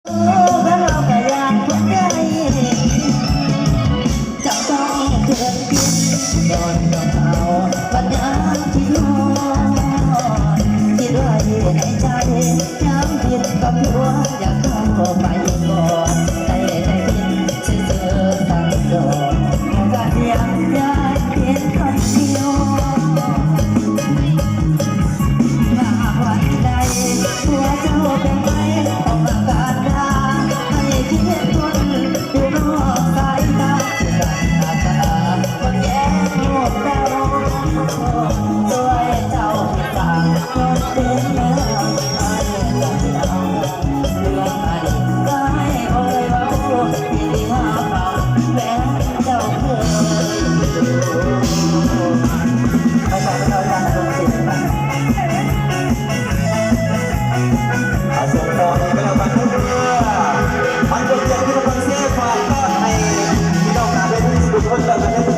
ເວົ້າກະຢ້ານຄົນໄກ ເຈົ້າຕ້ອງເກີດເປັນ ຍ້ອນກັບເຮົາບັດຍາມທີ່ນອນ ຄິດໄວ້ໃນໃຈ ຍາມຄິດກັບຜົວ ຢາກເຂົ້າໄປກອດ ໄດ້ແຕ່ຄິດຊື່ໆ ສັງສອນ ກະສຽງ ຍາມຄິດຄົນດຽວ. ຫາກວັນໃດຜົວເຈົ້າແບ່ງໄປອອກອາການດາ ໃຫ້ຄຽງຄົນຢູ່ນອກສາຍຕາ ຊິການອາສາ ຄົນແຍງລູກເຕົ້າ ຊ່ວຍເຈົ້າສ້າງຄົນເປັນແມ່ ໃຫ້ເຈົ້າເອົາເລື່ອງອະດີດ ໃຫ້ເອີຍເວົ້າ ທີ່ດີຫາຟັງແມ່ນເຈົ້າເຄີຍຢູ່. ໃຫ້ເຈົ້າເລີຍ ເຈົ້າເລີຍ ເຈົ້າເລີຍ. ອາ ສົ່ງຕໍ່ໃຫ້ກັນແລ້ວກັນເດີອາ ອັນເປັນກຽດທີ່ນະຄອນເຊ ຝາກຕ້ອນໃຫ້ພີ່ນ້ອງໜ້າເວທີທຸກຄົນແລ້ວກັນເດີ.